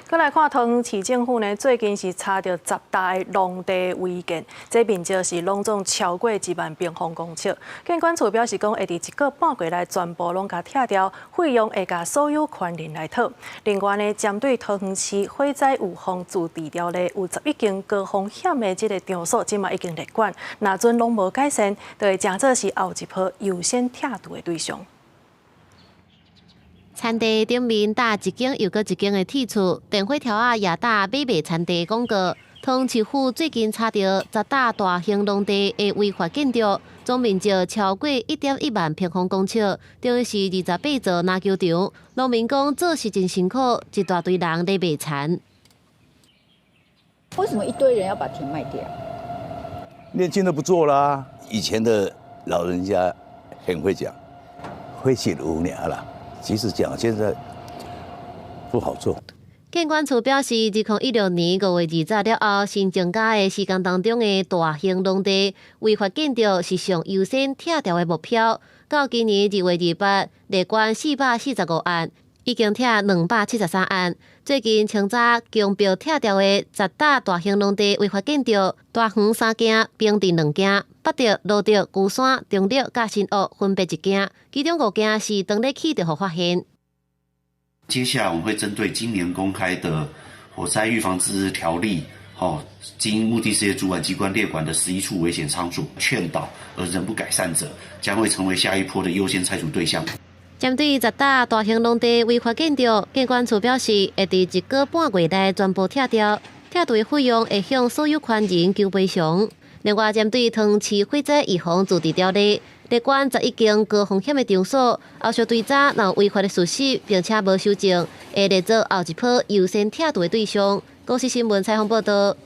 閣來看桃園市政府呢，最近是查著十棟農地違建，這面積是攏總超過1萬平方公尺。建管處表示講，會佇一個半月內全部攏共拆掉，費用會共所有權人來討。另外呢，針對桃園市火災預防自治條例有11間高風險的這个場所，這馬已經列管，若陣攏無改善，就會成做是後一波優先拆除的對象。田地頂面搭一間又閣一間的鐵厝，電火柱仔也搭買賣田地廣告。桃園市府最近查著十棟大型農地的違法建築，總面積超過1.1萬平方公尺，等於是28座籃球場。農民講做事真辛苦，一大堆人咧賣田。為什麼一堆人要把田賣掉？年輕的不做啦。以前的老人家很會講，會寫五年啦。其實講現在不好做。建管處表示，2016年5月20了後，新增加的施工當中的大型農地違法建築是上優先拆掉的目標。到今年2月28，列管445案，已經拆273案。最近清早強迫拆掉的十棟大型農地違法建築，大園三間，平鎮兩間，八德、蘆竹、龜山、中壢佮新屋分別一間，其中五間是當咧起就予發現。接下來我們會針對今年公開的火災預防自治條例，吼，經目的事業主管機關列管的11處危險場所，勸導而仍不改善者，將會成為下一波的優先拆除對象。針對十棟大型農地違法建築，建管處表示會佇一個半月內全部拆掉，拆除費用會向所有權人求賠償。另外，針對桃園市火災預防自治條例，列管11間高風險的場所，後續追查若有違法的事實，並且無修正，會列做後一波優先拆除的對象。公視新聞採訪報導。